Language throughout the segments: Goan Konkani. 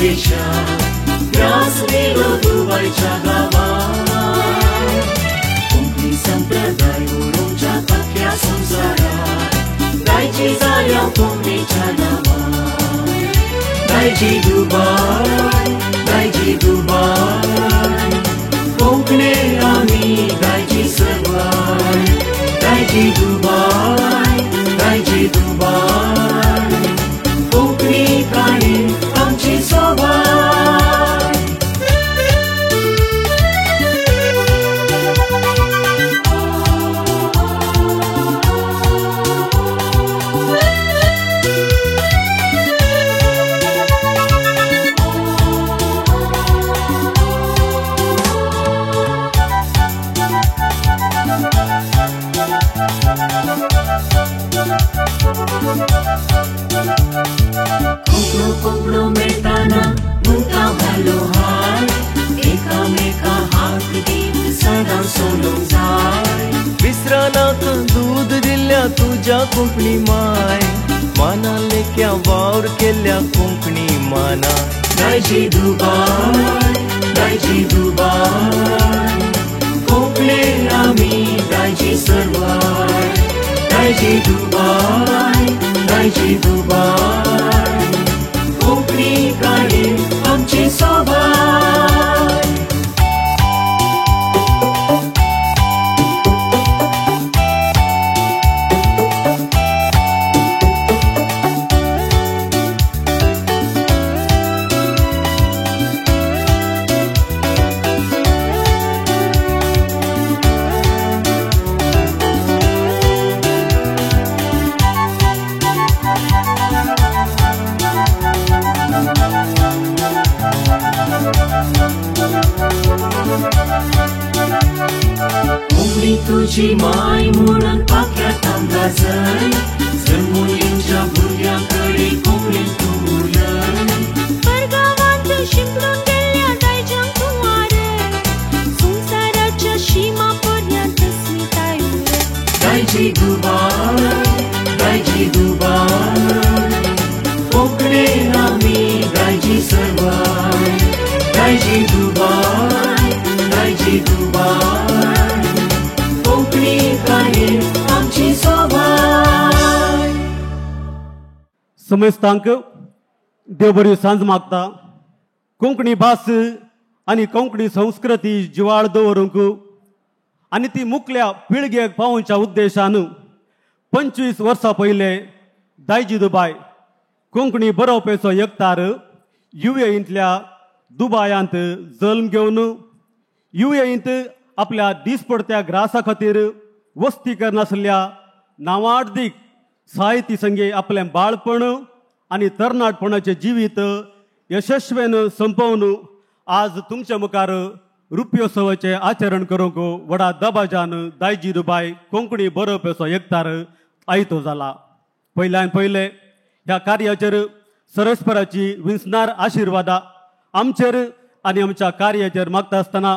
देशात ग्रासलेलो दुबायच्या गांवात. कोंकणी संप्रदाय उडोवच्या अख्ख्या संवसारात दायजी जाल्या कोंकणीच्या नांवान. दायजी दुबाय, दायजी दुबाय, कोंकणे आमी दायजी सर्वाय. दायजी दुबाय, दायजी दुबाय, कोंकणी काणी आमची सोबाय. कोंकणो कोंकणो मेळटाना म्हणटा हॅलो हाय, एकामेका हात दीत सदां सोलोंक जाय. विसरानाक दूद दिल्या तुज्या कोंकणी माय, माना लेख्या वावर केल्या कोंकणी माना. दायजी दुबाय, दायजी दुबाय, कोंकणे आमी दायजी सर्वाय. दायजी दुबाय, दायजी दुबाय, कोंकणी काणी आमची सोबाय. कोंकणी तुजी माय म्हणून पाख्या थांबला जय, जल्मून येवच्या भुरग्यां कडेन कोंकणीन तूं उलय. परगांवांत शिंपडून गेल्ल्या दायजांक तूं आरय, संवसाराच्या शिमा पर्यंत अस्मिताय उरय. दायजी दुबाय, दायजी दुबाय, कोंकणे आमी दायजी सर्वाय. दायजी दुबाय, दायजी दुबाय, कोंकणी काणी आमची सोबाय. समेस्तांक देव बरी सांज मागता. कोंकणी भास आनी कोंकणी संस्कृती जिवाळ दवरूंक आनी ती मुखल्या पिळगेक पावोवच्या उद्देशान 25 वर्सां पयले दायजी दुबाय कोंकणी बरोवप्याचो एकतार युएईंतल्या दुबायांत जल्म घेवन युएईंत आपल्या दिसपडत्या ग्रासा खातीर वस्ती करनासल्या नांवाडदीक साहित्य संगे आपलें बाळपण आनी तरणाटपणाचें जिवीत यशस्वेन संपोवन आज तुमच्या मुखार रुप्योत्सवाचें आचरण करूंक व्हडा दबाजान दायजी दुबाय कोंकणी बरोवप्याचो एकतार आयतो जाला. पयल्यान पयले ह्या कार्याचेर सरस्पराची विंचणार आशिर्वादा आमचेर आनी आमच्या कार्याचेर मागता आसतना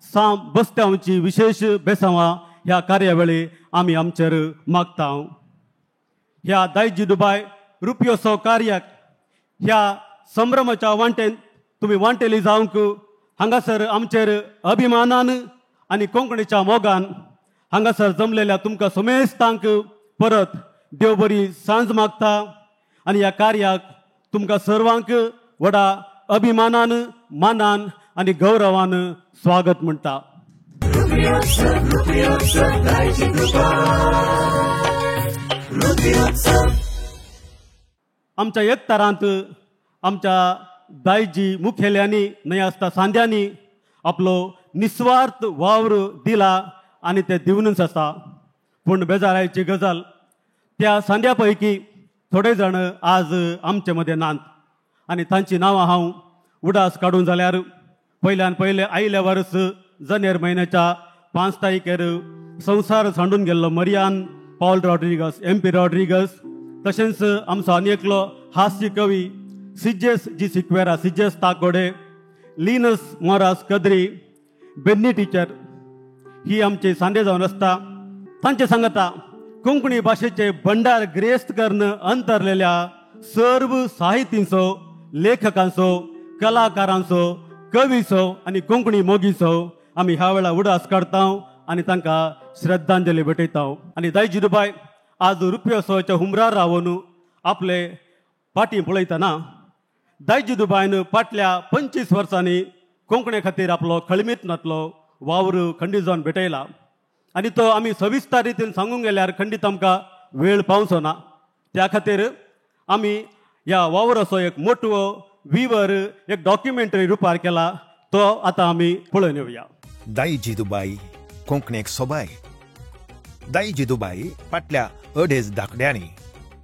साम बस्त्यांची विशेश बेसांवां ह्या कार्यावेळी आमी आमचेर मागता. ह्या दायजी दुबाय रुप्योत्सव कार्याक ह्या संभ्रमाच्या वांटेन तुमी वांटेली जावंक हांगासर आमचेर अभिमानान आनी कोंकणीच्या मोगान हांगासर जमलेल्या तुमकां समेस्तांक परत देव बरी सांज मागता आनी ह्या कार्याक तुमकां सर्वांक व्हडा अभिमानान, मानान आनी गौरवान स्वागत म्हणटा. आमच्या एकतारांत आमच्या दायजी मुखेल्यांनी न्हय आसता सांद्यांनी आपलो निस्वार्थ वावर दिला आनी ते दिवनूच आसा. पूण बेजारायची गजाल, त्या सांद्या पैकी थोडे जाण आज आमचे मदें नात आनी तांची नांवां हांव उडास काडून जाल्यार पयल्यान पयले आयल्या वर्स जानेर म्हयन्याच्या 5 तारखेर संवसार सांडून गेल्लो Marian Paul Rodrigues, MP Rodrigues, तशेंच आमचो आनी एकलो हास्य कवी सिजेस जी Sequeira, सिजेस ताकोडे, Linus मोरास Kadri, Benny teacher ही आमची सांदे जावन आसता. तांचे सांगता कोंकणी भाशेचे भंडार ग्रेस्त करून अंतरलेल्या सर्व साहित्यांचो, लेखकांचो, कलाकारांचो, कवीचो आनी कोंकणी मोगीचो आमी ह्या वेळार उडास काडता आनी तांकां श्रद्धांजली भेटयता. आनी दायजी दुबाय आज रुप्योत्सवाच्या हुमरार रावन आपले फाटीं पळयतना दायजी दुबायन फाटल्या 25 वर्सांनी कोंकणे खातीर आपलो खळमीत नातलो वावर खंडीत जावन भेटयला आनी तो आमी सविस्तर रितीन सांगूंक गेल्यार खंडीत आमकां वेळ पावचो ना. त्या खातीर आमी ह्या वावराचो एक मोटवो विवर एक डॉक्युमेंटरी रुपार केला, तो आतां आमी पळोवन येवया. दायजी दुबाय कोंकणीक सोबाय. दायजी दुबाय फाटल्या 2.5 दाकड्यांनी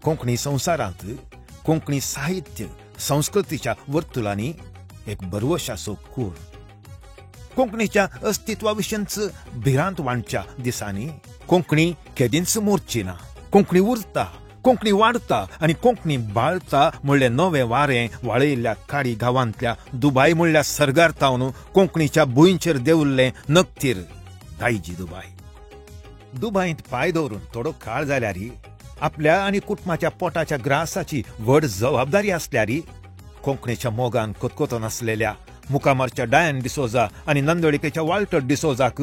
कोंकणी संवसारांत कोंकणी साहित्य संस्कृतीच्या वर्तुलांनी एक बरवशाचो कूर. कोंकणीच्या अस्तित्वा विशींच भिरांत वांटच्या दिसांनी कोंकणी केदींच मोरची ना, कोंकणी उरता, कोंकणी वाडता आनी कोंकणी बाळता म्हणलें नवें वारें वाळयल्ल्या काडी गांवांतल्या दुबाय म्हणल्या सर्गार तावन कोंकणीच्या भुंयचेर देंवल्लें नकतीर दायजी दुबाय. दुबायंत पांय दवरून थोडो काळ जाल्यार आपल्या आनी कुटुंबाच्या पोटाच्या ग्रासाची व्हड जबाबदारी आसल्यार कोंकणीच्या मोगान कोतकोतन आसलेल्या मुखामारच्या डायन डिसोजा आनी नंदळिकेच्या वाल्टर डिसोजाक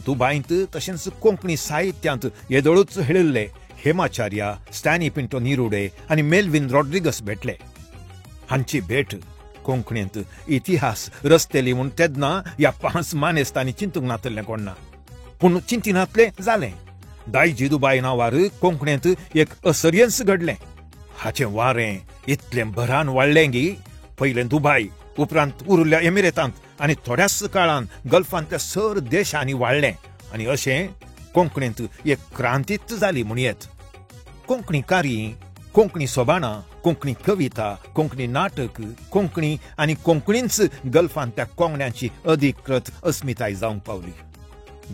दुबायंत तशेंच कोंकणी साहित्यांत येदोळूच हेळिल्ले हेमाचार्या, स्टॅनी पिंटो निरुडे आनी मेल्विन रॉड्रिगस भेटले. हांची भेट कोंकणींत इतिहास रचतली म्हूण तेन्ना ह्या 5 मानेस्तांनी चिंतूंक नातलें कोण ना, पूण चिंतिनातलें जालें. दायजी दुबाय नांवार कोंकणींत एक असर्यंस घडलें. हाचें वारें इतलें भरान वाडलें की पयलें दुबाय, उपरांत उरिल्ल्या एमिरेतांत आनी थोड्याच काळान गल्फांतल्या सर देशांनी वाडलें आनी अशें कोंकणींत एक क्रांतीच जाली म्हणयेत. कोंकणी कार्य, कोंकणी सोबाणां, कोंकणी कविता, कोंकणी नाटक, कोंकणी आनी कोंकणींच गल्फांतल्या कोंकण्यांची अधिकृत अस्मिताय जावंक पावली.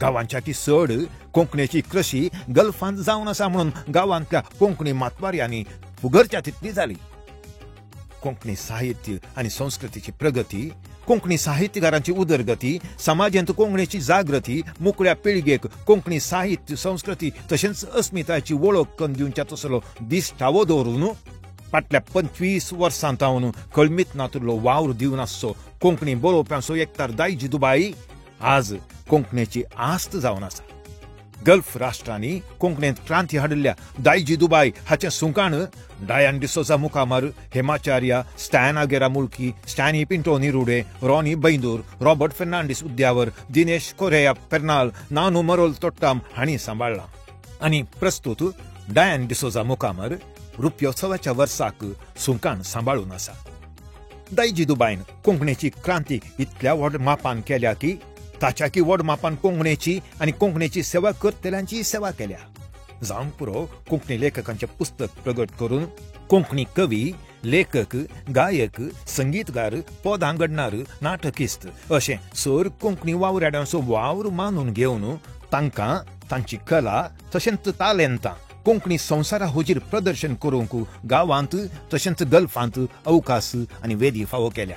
गांवांच्या की चड कोंकणीची कृशी गल्फांत जावन आसा म्हणून गांवांतल्या कोंकणी मातवार्यांनी फुगरच्या तितली जाली. कोंकणी साहित्य आनी संस्कृतीची प्रगती, कोंकणी साहित्यकारांची उदरगती, समाजांत कोंकणीची जागृती, मुकळ्या पिळगेक कोंकणी साहित्य संस्कृती तशेंच अस्मितायेची वळख करून दिवच्या तसलो दिश्टावो दवरून फाटल्या 25 वर्सां तावन कळमीत नातुल्लो वावर दिवन आसचो कोंकणी बरोवप्यांचो एकतार दायजी दुबाय आज कोंकणीची आस्त जावन आसा. गल्फ राष्ट्रांनी कोंकणींत क्रांती हाडिल्ल्या दायजी दुबाय हाचें सुंकाण डायन D'Souza मुखामर Hemacharya, Stan Aguera Mulki, Stany Pinto Nirude, Ronnie Baindur, Robert Fernandes Udyavar, Dinesh Correa Pernal, Nanu Marol Tottam हांणी सांबाळ्ळां. आनी प्रस्तुत डायन डिसोजा मुखामर रुप्योत्सवाच्या वर्साक सुंकाण सांबाळून आसा. दायजी दुबायन कोंकणीची क्रांती इतल्या व्हड मापान केल्या की ताच्या की व्हड मापान कोंकणीची आनी कोंकणीची सेवा करतल्यांची सेवा केल्या. जावंक पुरो कोंकणी लेखकांचें पुस्तक प्रगट करून कोंकणी कवी, लेखक, गायक, संगीतकार, पदां घडणार, नाटकिस्त अशें सर कोंकणी वावराड्यांचो वावर मानून घेवन तांकां तांची कला तशेंच तालेंतां कोंकणी संवसारा हुजीर प्रदर्शन करूंक गांवांत तशेंच गल्फांत अवकाश आनी वेदी फावो केल्या.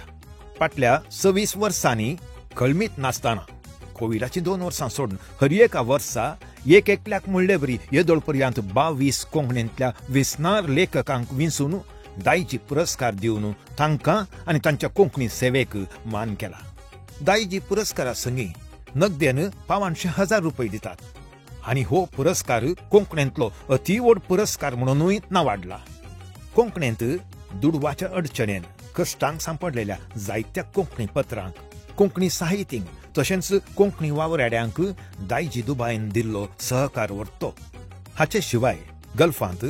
फाटल्या 26 वर्सांनी कळमीत नासतना कोविडाची 2 वर्सां सोडून हर एका वर्सा एक एकल्याक म्हणले बरी येदोळ पर्यंत 22 कोंकणींतल्या विसनार लेखकांक विंचून दायजी पुरस्कार दिवन तांकां आनी तांच्या कोंकणी सेवेक मान केला. दायजी पुरस्कारा संगी नगदेन 5,500 रुपये दितात आनी हो पुरस्कार कोंकणींतलो अती व्हड पुरस्कार म्हणूनय नावाडला. कोंकणींत दुडवाच्या अडचणेन कश्टांक सांपडलेल्या जायत्या कोंकणी पत्रांक, कोंकणी साहित्यींक तशेंच कोंकणी वावराड्यांक दायजी दुबायन दिल्लो सहकार व्हरतो. हाचे शिवाय गल्फांत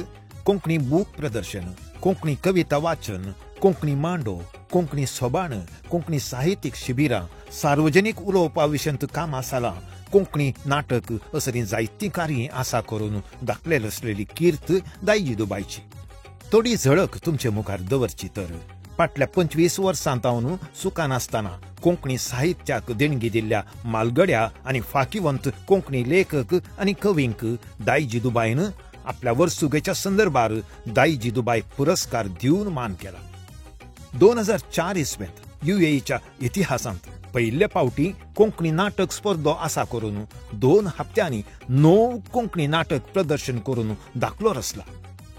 कोंकणी बूक प्रदर्शन, कोंकणी कविता वाचन, कोंकणी मांडो, कोंकणी सोबाण, कोंकणी साहित्यीक शिबिरां, सार्वजनीक उलोवपा विशंत कामां सालां, कोंकणी नाटक असलीं जायतीं कार्यां आसा करून दाखलेल आसलेली कीर्त दायजी दुबायची. थोडी झळक तुमचे मुखार दवरची तर फाटल्या 25 वर्सां तावन सुखान आसतना कोंकणी साहित्याक देणगी दिल्ल्या मालगड्या आनी फाकीवंत कोंकणी लेखक आनी कवींक दायजी दुबायन आपल्या वर्सुगेच्या संदर्भार दायजी दुबाय पुरस्कार दिवन मान केला. 2004 इस्वेंत युएईच्या इतिहासांत पयले फावटी कोंकणी नाटक स्पर्धो आसा करून 2 हप्त्यांनी 9 कोंकणी नाटक प्रदर्शन करून दाखलो रचला.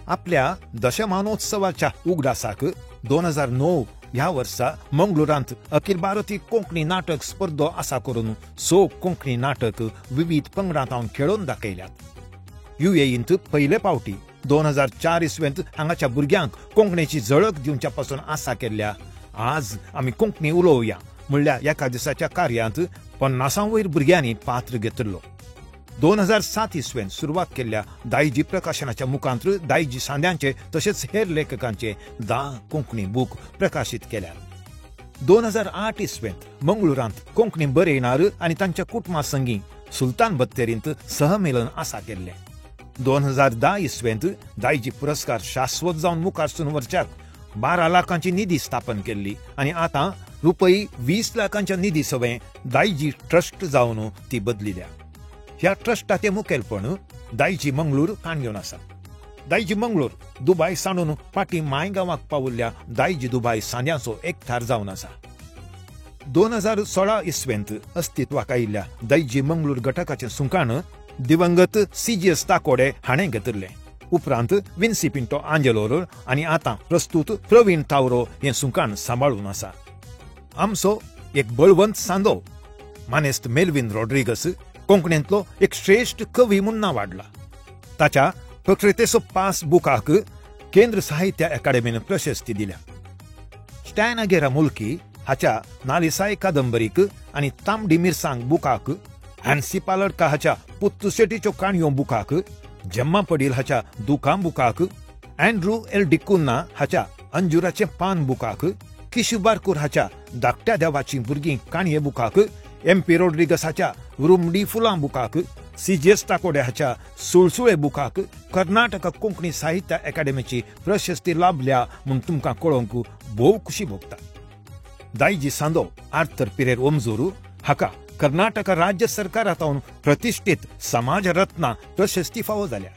आपल्या दशमानोत्सवाच्या उगडासाक 2009 ह्या वर्सा मंगळुरांत अखिल भारतीय कोंकणी नाटक स्पर्धो आसा करून 6 कोंकणी नाटक विविध पंगडांत हांव खेळोवन दाखयल्यात. युएईंत पयले फावटी 2004 इसवेंत हांगाच्या भुरग्यांक कोंकणीची झळक दिवच्या पासून आसा केल्ल्या आज आमी कोंकणी उलोवया म्हणल्यार एका दिसाच्या कार्यांत 50 वयर भुरग्यांनी पात्र घेतिल्लो. 2007 इसवेन सुरवात केल्ल्या दायजी प्रकाशनाच्या मुखांत दायजी सांद्यांचे तशेंच हेर लेखकांचे 10 कोंकणी बूक प्रकाशीत केल्यात. 2008 इसवेंत मंगळुरांत कोंकणी बरयणार आनी तांच्या कुटुंबा संगी सुलतान बत्तेरींत सहमेलन आसा केल्लें. 2010 इसवेंत दायजी पुरस्कार शाश्वत जावन मुखार सून वर्षाक 12 लाखांची निधी स्थापन केल्ली आनी आतां रुपये 20 लाखांच्या निधी सवें दायजी ट्रस्ट जावन ती बदलिल्या. ह्या ट्रस्टाचे मुखेलपण दायजी मंगळूर काणगेवन आसा. दायजी मंगळूर दुबाय सांडून फाटीं मायगांवाक पावल्ल्या दायजी दुबाय सांद्यांचो एकठार जावन आसा. 2016 इसवेंत अस्तित्वाक आयिल्ल्या दायजी मंगळूर घटकाचें सुंकाण दिवंगत CGS Takode हाणें घेतिल्लें. उपरांत विन्सी पिंटो आंजेलोर आनी आतां प्रस्तुत प्रवीण तावरो हें सुंकाण सांबाळून आसा. आमचो एक बळवंत सांदो मानेस्त मेलविन रॉड्रिगस कोंकणींतलो एक श्रेश्ठ कवी म्हूण नांव वाडला. ताच्या प्रकृतेचो पास बुकाक केंद्र साहित्य अकादेमीन प्रशस्ती दिल्या. स्टॅन अगेरा मुल्की हाच्या नालिसाय कादंबरीक आनी तांबडी मिरसांग बुकाक, हॅन्सी पालडका हाच्या पुत्तुशेटीच्यो काणयो बुकाक, जेम्मा पडील हाच्या दुकां बुकाक, अँड्रू एल डिकुन्ना हाच्या अंजुराचें पान बुकाक, किशू बारकूर हाच्या धाकट्या देवाचीं भुरगीं काणये बुकाक, MP Rodrigues हाच्या रुमडी फुलां बुकाक, CGS Takode हाच्या सुळसुळे बुकाक कर्नाटक कोंकणी साहित्य अकादेमीची प्रशस्ती लाभल्या म्हूण तुमकां कळोवंक भोव खुशी भोगता. दायजी सांदो आर्थर पिरेर ओमजोरू हाका कर्नाटक राज्य सरकारांत प्रतिष्ठित समाज रत्ना प्रशस्ती फावो जाल्या.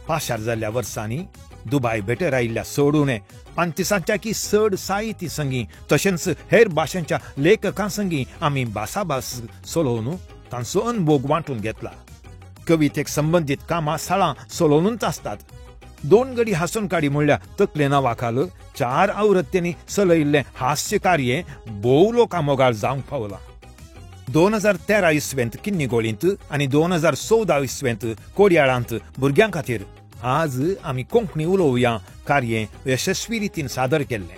पाशार जाल्ल्या वर्सांनी दुबाय भेटेर आयिल्ल्या सोडूने 35 चड साहित्य संगी तशेंच हेर भाशेंच्या लेखकां संगी आमी भासाभास चलोवन तांचो अनभोग वांटून घेतला. कवितेक संबंदीत कामां साळां चलोवनूच आसतात. 2 गडी हासून काडी म्हणल्यार तकले नांवाखाल 4 आवृत्त्यांनी चलयिल्लें हास्य कार्य भोव लोकां मोगाळ जावंक पावलां. 2013 इसवेंत किन्नीगोळींत आनी 2014 इसवेंत कोडयाळांत भुरग्यां खातीर आज आमी कोंकणी उलोवया कार्य यशस्वी रितीन सादर केल्लें.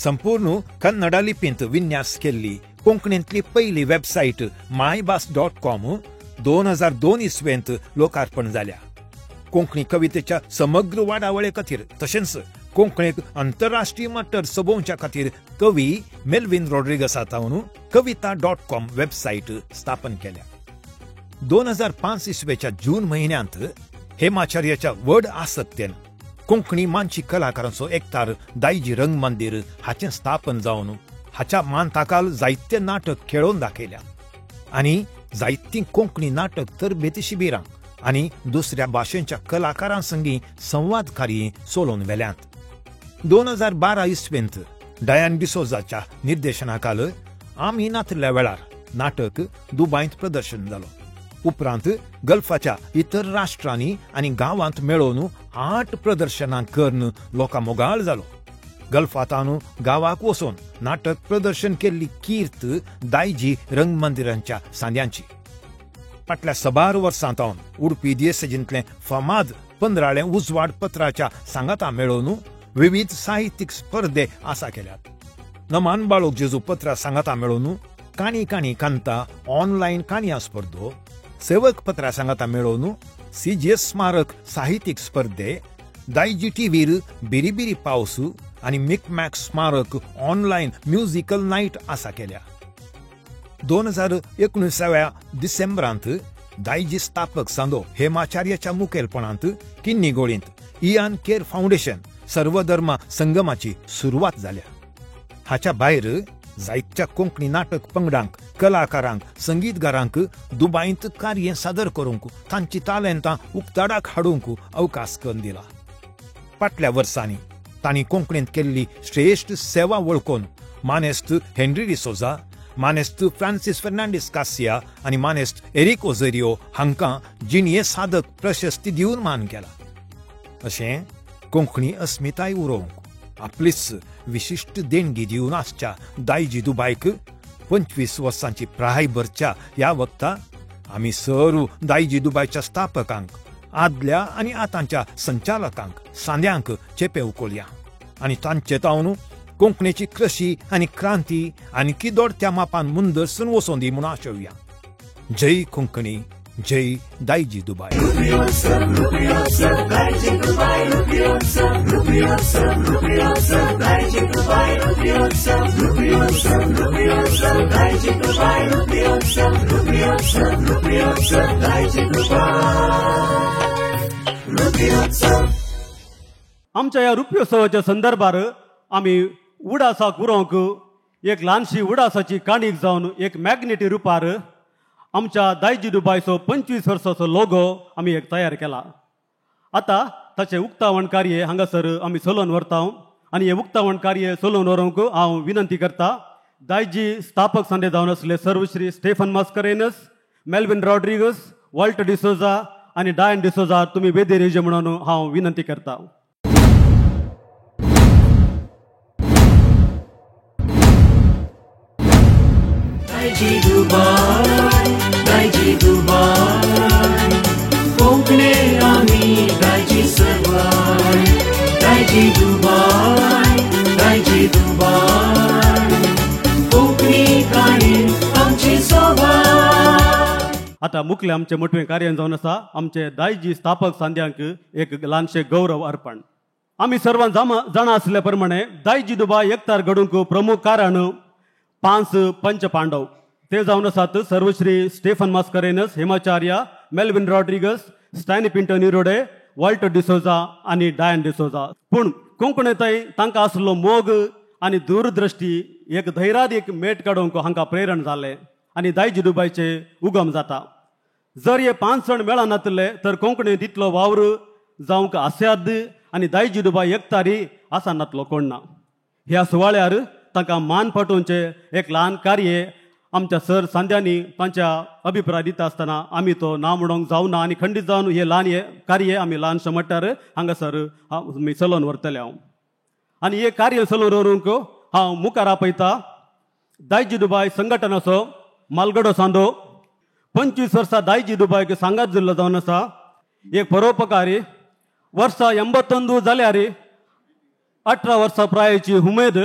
संपूर्ण कन्नडा लिपींत विन्यास केल्ली कोंकणींतली पयली वेबसायट maybas.com 2002 इसवेंत लोकार्पण जाल्या. कोंकणी कवितेच्या समग्र वाडावळे खातीर तशेंच कोंकणीक आंतरराष्ट्रीय मट्टर सोबोवच्या खातीर कवी मेलविन रॉड्रिगसा तावन kavita.com website स्थापन केल्या. 2005 इसवेच्या जून म्हयन्यांत हेमाचार्याच्या व्हड आसक्तेन कोंकणी मानशी कलाकारांचो एकतार दायजी रंगमंदीर हाचें स्थापन जावन हाच्या मानताकाल जायते नाटक खेळोवन दाखयल्या आनी जायतीं कोंकणी नाटक तरबेती शिबिरां आनी दुसऱ्या भाशेंच्या कलाकारां संगी संवाद कार्य चलोवन व्हेल्यांत. 2012 इसवेंत डयान डिसोजाच्या निर्देशनाखाल आमी नातल्या वेळार नाटक दुबायंत प्रदर्शन जालो. उपरांत गल्फाच्या इतर राष्ट्रांनी आनी गांवांत मेळोवन 8 प्रदर्शनां करून लोकां मोगाळ जालो. गल्फातान गांवाक वचून नाटक प्रदर्शन केल्ली कीर्त दायजी रंगमंदिरांच्या सांद्यांची. फाटल्या सबार वर्सां तावन उडपी दियेसेजींतलें फामाद 15 उजवाड पत्राच्या सांगाता मेळोवन विविध साहित्यीक स्पर्धे आसा केल्यात. नमान बाळोक जेजू पत्रा सांगाता मेळोवन काणी काणी कांता ऑनलायन काणयां स्पर्धो, सेवक पत्रा सांगाता मेळोवन CGS स्मारक साहित्यीक स्पर्धे, दायजी टीव्हीर बिरीबिरी पावस आनी मिकमॅक स्मारक ऑनलायन म्युजिकल नायट आसा केल्या. 2019 डिसेंबरांत दायजी स्थापक सांदो हेमाचार्याच्या मुखेलपणांत किन्नीगोळींत इयान केर फाउंडेशन सर्वधर्म संगमाची सुरवात जाल्या. हाच्या भायर जायत्या कोंकणी नाटक पंगडांक, कलाकारांक, संगीतगारांक दुबायंत कार्य सादर करूंक तांची तालेंतां उक्ताडाक हाडूंक अवकाश करून दिला. फाटल्या वर्सांनी तांणी कोंकणींत केल्ली श्रेश्ठ सेवा वळखून मानेस्त हेनरी डिसोजा, मानेस्त फ्रांसीस फर्नांडीस कासिया आनी मानेस्त एरिक ओझेरियो हांकां जिणये साधक प्रशस्ती दिवन मान केला. अशें कोंकणी अस्मिताय उरोवंक, आपलीच विशिश्ट देणगी दिवन आसच्या दायजी दुबायक 25 वर्सांची प्राय भरच्या ह्या वक्ता आमी सरू दायजी दुबायच्या स्थापकांक, आदल्या आनी आतांच्या संचालकांक, सांद्यांक चेपे उकोलया आनी तांचे तावन कोंकणीची कृशी आनी क्रांती आनी दोडत्या मापान मुंदरसून वचों दी म्हूण आशोवया. जय कोंकणी, जय दायजी दुबाय. आमच्या ह्या रुप्योत्सवाच्या संदर्भार आमी उडासाक उरोवंक एक ल्हानशी उडासाची काणीक जावन एक मॅग्नेटी रुपार आमच्या दायजी दुबायचो 25 वर्साचो लोगो आमी एक तयार केला. आतां ताचें उक्तावण कार्य हांगासर आमी चलोवन व्हरता आनी हें उक्तावण कार्य चलोवन व्हरूंक हांव विनंती करता दायजी स्थापक सांदे जावन आसले सर्वश्री Stephen Mascarenhas, Melvin Rodrigues, Walter D'Souza आनी डायन डिसोजा तुमी वेदीर येवचे म्हणून हांव विनंती करता. दायजी दुबाय, दायजी दुबाय, कोंकणे आमी दायजी सर्वाय. दायजी दुबाय, दायजी दुबाय, कोंकणी काणी आमची सोबाय. आतां मुखले आमचे मोटवें कार्य जावन आसा आमचे दायजी स्थापक सांद्यांक एक ल्हानशें गौरव अर्पण. आमी सर्वां जाणा आसल्या प्रमाणे दायजी दुबाय एकतार घडूंक प्रमुख कारण 5 पंच पांडव ते जावन आसात सर्वश्री Stephen Mascarenhas, Hemacharya, Melvin Rodrigues, Stanley Pinto Nirode, Walter D'Souza आनी डायन डिसोजा. पूण कोंकणींतय तांकां आसलो मोग आनी दूरदृश्टी एक धैर्यादीक मेट काडूंक हांकां प्रेरण जालें आनी दायजी दुबायचे उगम जाता. जर हे 5 जाण मेळनातले तर कोंकणींत इतलो वावर जावंक आस्याद आनी दायजी दुबाय एकतारी आसनातलो कोण ना. ह्या सुवाळ्यार तांकां मान पाठोवचें एक ल्हान कार्य आमच्या सर सांद्यांनी तांच्या अभिप्राय दिता आसतना आमी तो ना म्हणूंक जावना आनी खंडीत जावन हे ल्हान हे कार्य आमी ल्हानशें म्हटल्यार हांगासर आमी चलोवन व्हरतले हांव. आनी हे कार्य चलोवन व्हरूंक हांव मुखार आपयता दायजी दुबाय संघटनाचो मालगडो सांदो, 25 वर्सां दायजी दुबायक सांगात जिल्लो जावन आसा, एक परोपकारी, वर्सां 81 जाल्यार 18 वर्सां प्रायेची उमेद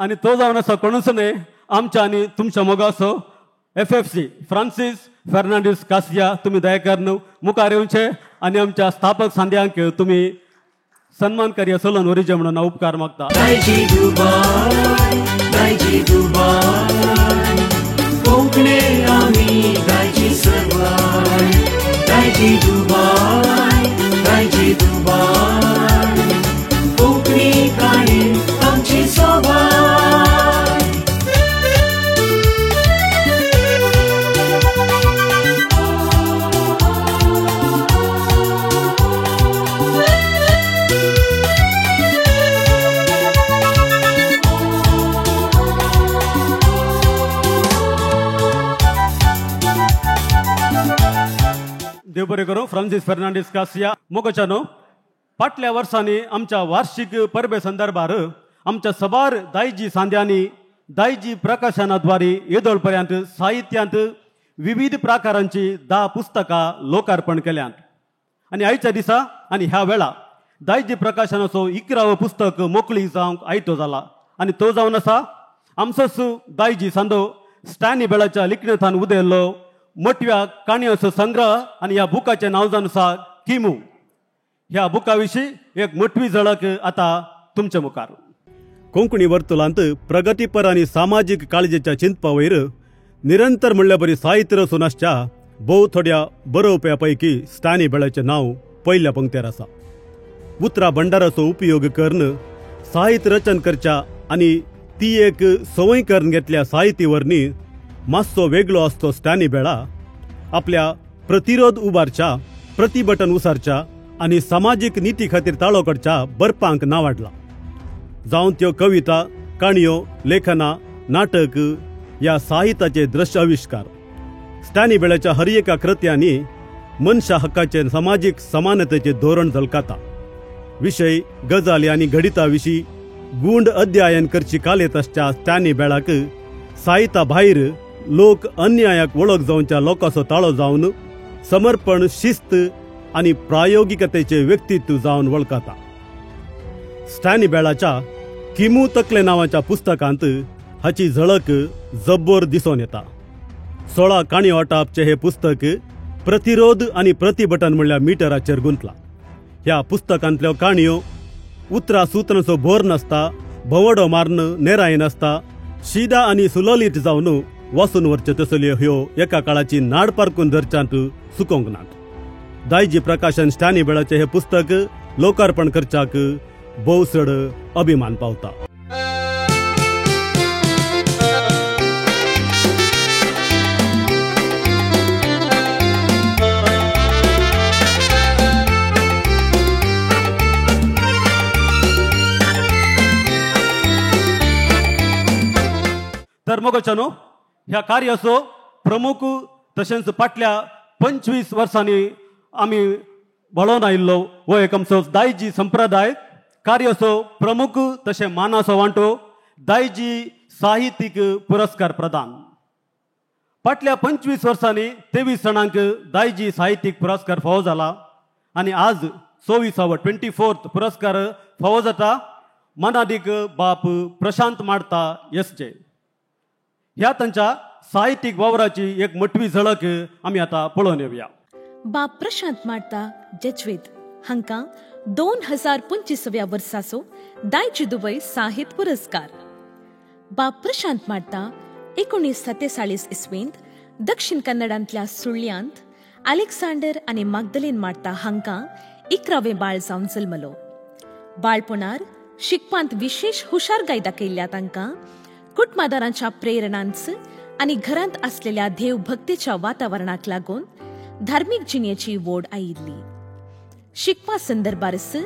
आनी तो जावन आसा कोणूच न्हय आमच्या आनी तुमच्या मोगाचो FFC Francis Fernandes कासिया. तुमी दया करून मुखार येवचे आनी आमच्या स्थापक सांद्यांक तुमी सन्मान कार्य चलोवन व्हरचें म्हणून हांव उपकार मागता. दायजी दुबाय, दायजी दुबाय, कोंकणे आमी दायजी सर्वाय. दायजी दुबाय, दायजी दुबाय, कोंकणी काणी आमची सोबाय. देव बरें करूं. फ्रांसीस फेर्नांडीस कासिया मोगोच्यानो फाटल्या वर्सांनी आमच्या वार्षिक परबे संदर्भार आमच्या सबार दायजी सांद्यांनी दायजी प्रकाशनाद्वारे येदोळ पर्यंत साहित्यांत विविध प्रकारांची 10 पुस्तकां लोकार्पण केल्यांत आनी आयच्या दिसा आनी ह्या वेळा दायजी प्रकाशनाचो 11वो पुस्तक मोकळी जावंक आयतो जाला आनी तो जावन आसा आमचोच दायजी सांदो स्टॅनी बेळाच्या लिखणेंतल्यान उदयल्लो मोटव्या काणयांचो संग्रह आनी ह्या बुकाचें नांव जावन आसा किमू. ह्या बुका विशीं एक मोटवी झळक आतां तुमच्या मुखार. कोंकणी वर्तुलांत प्रगतीपर आनी सामाजीक काळजेच्या चिंतपा वयर निरंतर म्हणल्या बरी साहित्य रचून आसच्या भोव थोड्या बरोवप्या पैकी स्टॅनी बेळाचें नांव पयल्या पंक्तीर आसा. उतरा भंडाराचो उपयोग करून साहित्य रचन करच्या आनी ती एक संवय करून घेतल्या साहित्य वरनी मातसो वेगळो आसतो स्टॅनी बेळा आपल्या प्रतिरोध उबारच्या, प्रतिबटन उसारच्या आनी सामाजीक निती खातीर ताळो काडच्या बरपांक नावाडला. जावं त्यो कविता, काणयो, लेखनां, नाटक ह्या साहित्याचे दृश्य आविश्कार. स्टॅनी बेळाच्या हर एका कृत्यांनी मनशा हक्काचे समाजीक समानतेचे धोरण झलकाता. विशय गजाली आनी घडिता विशीं गूंड अध्ययन करची कालेत आसच्या स्टॅनी बेळाक साहित्या भायर लोक अन्यायाक वळख जावच्या लोकांचो ताळो जावन समर्पण, शिस्त आनी प्रायोगिकतेचे व्यक्तित्व जावन वळखता. स्टॅनी बेळाच्या किमू तकले नांवाच्या पुस्तकांत हाची झळक जब्बोर दिसून येता. 16 काणयो वाटापचें हें पुस्तक प्रतिरोध आनी प्रतिभटन म्हणल्यार मिटराचेर गुंतला. ह्या पुस्तकांतल्यो काणयो उतरा सुत्रांचो भोर नासता, भोंवडो मारून नेराय नासता, शिदा आनी सुललित जावन वाचून वरच्यो तसल्यो ह्यो एका काळाची नाड पारकून धरच्यांत चुकोवंक नात. दायजी प्रकाशन स्टॅनी बेळाचें हें पुस्तक लोकार्पण करच्याक भोव चड अभिमान पावता. तर मोगोच्यानो ह्या कार्याचो प्रमुख तशेंच फाटल्या 25 वर्सांनी आमी वळोवन आयिल्लो हो एक आमचो दायजी संप्रदाय कार्याचो प्रमुख तशें मानाचो वांटो दायजी साहित्यीक पुरस्कार प्रदान. फाटल्या 25 वर्सांनी 23 जाणांक दायजी साहित्यीक पुरस्कार फावो जाला आनी आज 24वो 24 पुरस्कार फावो जाता मानादीक बाप प्रशांत माडता एस जे. ह्या तांच्या साहित्यीक वावराची एक मोटवी झळक आमी आतां पळोवन येवया. बाप प्रशांत माडता जेज्वेत हांकां 2025व्या वर्साचो दायजी दुबय साहित्य पुरस्कार. बाप प्रशांत माडता 1947 इस्वेंत दक्षिण कन्नडांतल्या सुळ्यांत अलेक्सांडर आनी मागदलीन माडता हांकां 11वें बाळ जावन जल्मलो. बाळपणार शिकपांत विशेष हुशारगाय दाखयल्ल्या तांकां कुटुंबादारांच्या प्रेरणांच आनी घरांत आसलेल्या देवभक्तीच्या वातावरणाक लागून धार्मीक जिणेची वोड आयिल्ली. शिकपा संदर्भारच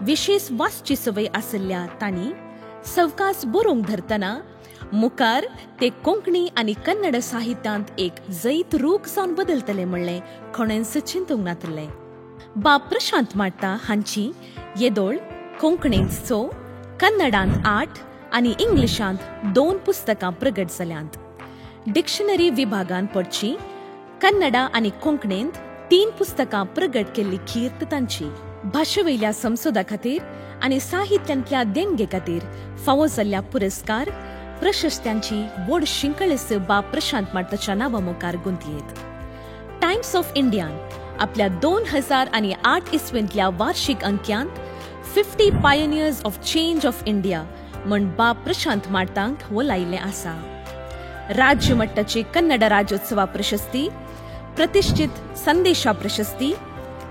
विशेष वाचची संवय आशिल्ल्या तांणी सवकास बरोवंक धरतना मुखार ते कोंकणी आनी कन्नड साहित्यांत एक जैत रूख जावन बदलतले म्हणलें कोणेंच चिंतूंक नातलें. बाप प्रशांत माडता हांची येदोळ कोंकणींत 6, कन्नडांत 8 आनी इंग्लिशांत 2 पुस्तकां प्रगट जाल्यांत. डिक्शनरी विभागान पडची कन्नडा आनी कोंकणींत 3 पुस्तकां प्रगट केल्ली कीर्त तांची. भाशेवयल्या संशोधा खातीर आनी साहित्यांतल्या देणगे खातीर फावो जाल्ल्या पुरस्कार प्रशस्त्यांची व्हड शिंकळेस बाप प्रशांत माडताच्या नांवा मुखार गुंतयेत. टायम्स ऑफ इंडियान आपल्या 2008 इस्वेंतल्या वार्षिक अंक्यांत 50 pioneers of change of India म्हण बाप प्रशांत माडतांक वोलायिल्लें आसा. राज्य मट्टाची कन्नड राज्योत्सवा प्रशस्ती, प्रतिष्ठित संदेशा प्रशस्ती,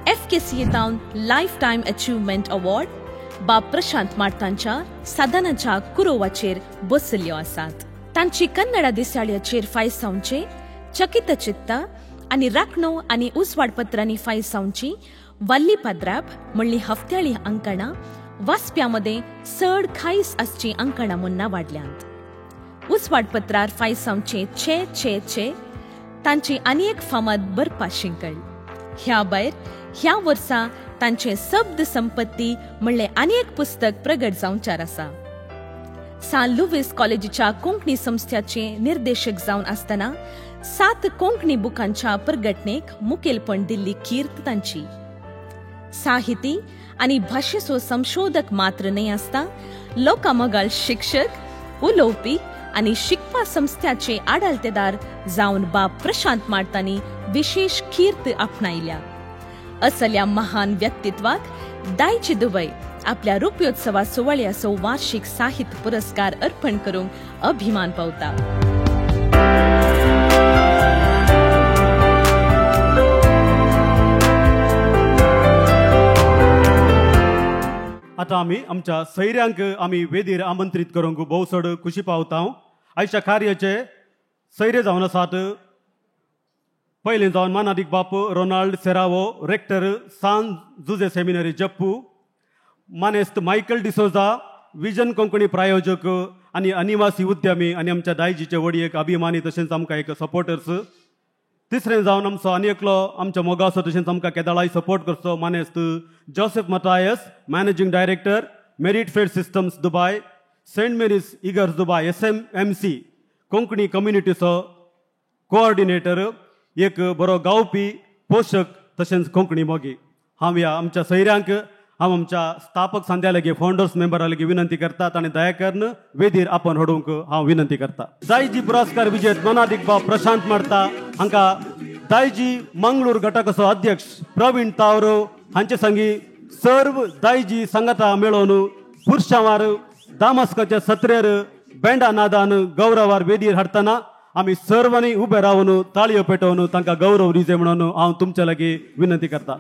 FKCA town life time achievement award बाप प्रशांत माडतांच्या साधनाच्या कुरोवाचेर बसयल्ल्यो आसात. तांची कन्नडा दिसाळ्याचेर फायसावचे चकित चित्ता आनी राखणो आनी उजवाडपत्रांनी फायसावची वल्ली पद्राप म्हणली हफ्त्याळी अंकणां वाचप्यां मदें चड खायस आसची अंकणां म्हूण नावाडल्यांत. उजवाडपत्रार फायसावचे छे छे छे तांची आनी एक फामाद बरपा शिंकळ. ह्या भायर ह्या वर्सा तांचे शब्द संपत्ती म्हणलें आनी एक पुस्तक प्रगट जावच्यार आसा. सान लुवीस कॉलेजीच्या कोंकणी संस्थ्याचे निर्देशक जावन आसतना 7 कोंकणी बुकांच्या प्रगटणेक मुखेलपण दिल्ली कीर्त तांची. साहिती आनी भाशेचो संशोधक मात्र न्हय आसता लोकामगाळ शिक्षक, उलोवपी आनी शिकपा संस्थ्याचे आडालतेदार जावन बाप प्रशांत माडतांनी विशेष कीर्त आपणायल्या. असल्या महान व्यक्तित्वाक दायजी दुबय आपल्या रुप्योत्सवा सुवाळ्याचो वार्षिक साहित्य पुरस्कार अर्पण करूंक अभिमान पावता. आतां आमी आमच्या सैऱ्यांक आमी वेदीर आमंत्रीत करूंक भोव चड खुशी पावता. आयच्या कार्याचे सैरे जावन आसात पयलें जावन मानादीक बाप Ronald Serrao, rector San Jose seminary Jeppu, मानेस्त मायकल डिसोजा, विजन कोंकणी प्रायोजक आनी अनिवासी उद्यमी आनी आमच्या दायजीचे वडी एक अभिमानी तशेंच आमकां एक सपोर्टर्स, तिसरें जावन आमचो आनी एकलो आमच्या मोगाचो तशेंच आमकां केदाळाय सपोर्ट करचो मानेस्त Joseph Mathias, managing director, Merit Fed Systems Dubai, Saint Mary's इगर्ज दुबाय, SMMC Konkani कम्युनिटीचो कोऑर्डिनेटर, एक बरो गावपी, पोशक तशेंच कोंकणी मोगी. हांव ह्या आमच्या सैऱ्यांक, हांव आमच्या स्थापक सांद्या लागीं, फावंडर्स मेंबरा लागीं विनंती करता आनी दया करून वेदीर आपण हाडूंक हांव विनंती करता. दायजी पुरस्कार विजेत मनादीक बाब प्रशांत मार्ता हांकां दायजी मंगळूर घटकाचो अध्यक्ष प्रवीण तावरो हांचे संगी सर्व दायजी संगता मेळोवन पुरशांवार दामस्काच्या सत्रेर बेंडा नादान गौरवार वेदीर हाडटना आमी सर्वांनी उबे रावन ताळयो पेटोवन तांकां गौरव दिवचे म्हणून हांव तुमच्या लागीं विनंती करता.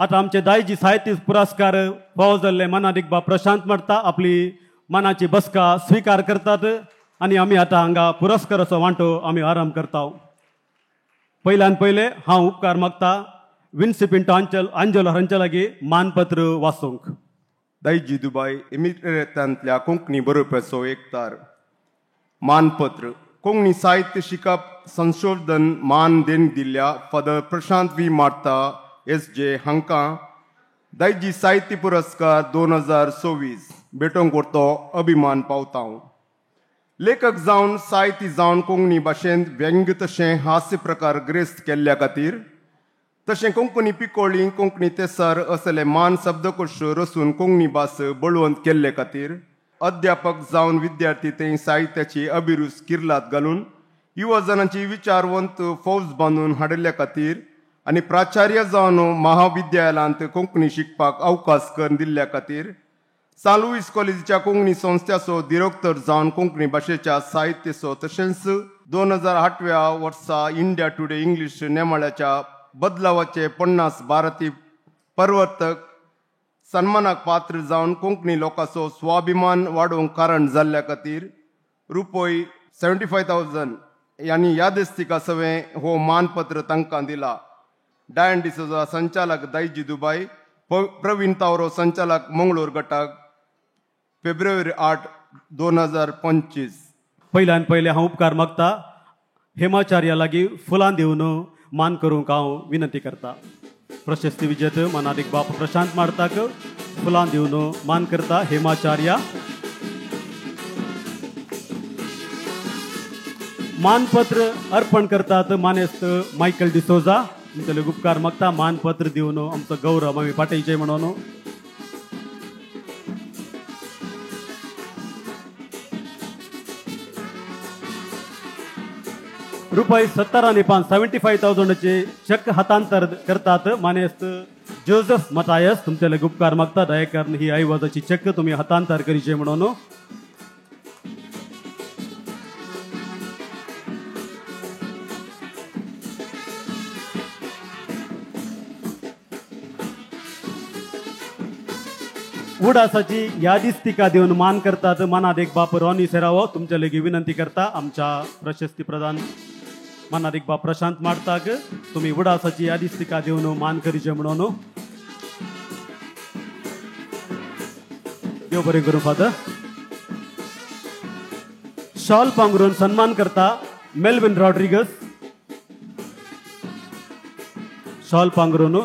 आतां आमचे दायजी साहित्य पुरस्कार फावो जाल्ले मनादीक बाब प्रशांत मार्ता आपली मनाची बसका स्विकार करतात आनी आमी आतां हांगा पुरस्काराचो वांटो आमी आरंभ करता. पयल्यान पयले हांव उपकार मागता विन्सी पिंटो आंजलो हांचे लागीं मानपत्र वाचूंक. दायजी दुबाय इमिरेतांतल्या कोंकणी बरोवप्याचो एकतार. मानपत्र. कोंकणी साहित्य शिकप संशोधन मान देण दिल्ल्या father Prashant V Martha SJ हांकां दायजी साहित्य पुरस्कार 2024 भेटोवंक व्हरतो अभिमान पावता. लेखक जावन साहित्य जावन कोंकणी भाशेंत व्यंग्य तशें हास्य प्रकार ग्रेस्त केल्ल्या खातीर तशें कोंकणी पिकोळी, कोंकणी तेसार असले मान शब्दकोश रचून कोंकणी भास बळवंत केल्ले खातीर, अध्यापक जावन विद्यार्थी थंय साहित्याची अभिरूच किर्लात घालून युवजनांची विचारवंत फौज बांदून हाडिल्ल्या खातीर आनी प्राचार्य जावन महाविद्यालयांत कोंकणी शिकपाक अवकाश करून दिल्ल्या खातीर, सान लुईस कॉलेजीच्या कोंकणी संस्थेचो दिरोक्तर जावन कोंकणी भाशेच्या साहित्याचो तशेंच 2008व्या वर्सा इंडिया टुडे इंग्लीश नेमाळ्याच्या बदलावाचे 50 भारतीय प्रवर्तक सन्मानाक पात्र जावन कोंकणी लोकांचो स्वाभिमान वाडोवंक कारण जाल्ल्या खातीर रुपय 75,000 आनी यादस्तिका सवें हो मानपत्र तांकां दिला. डायन डिसोजा संचालक दायजी दुबाय, प्रवीण तावरो संचालक मंगळूर गटाक, फेब्रुवारी 8, 2025. पयल्यान पयले हांव उपकार मागता हेमाचार्या लागीं फुलां दिवन मान करूंक हांव विनंती करता. प्रशस्ती विजेते मनादीक बाप प्रशांत मार्ताक फुलां दिवन मान करता हेमाचार्या. मानपत्र अर्पण करतात मानेस्त मायकल डिसोजा. तुमचे उपकार मागता मानपत्र दिवन आमचो गौरव आमी पाटयचे म्हणून. रुपये 70.5 75,000 चेक हस्तांतर करतात मानेस्त जोसेफ मतायस. तुमचे उपकार मागता दया करून ही ऐवजाची चेक तुम्ही हस्तांतर करीचे म्हणून. उडासाची यादिस्तिका दिवन मान करतात मनादीक बाप रॉनी सेरावो. तुमच्या लेगी विनंती करता आमच्या प्रशस्ती प्रदान मनादीक बाप प्रशांत मार्ताक तुम्ही उडासाची यादिस्तिका दिवन मान करीचे म्हणून. देव बरें करूं फादर. शॉल पांगरून सन्मान करता मेल्विन रॉड्रिगस. शॉल पांगरून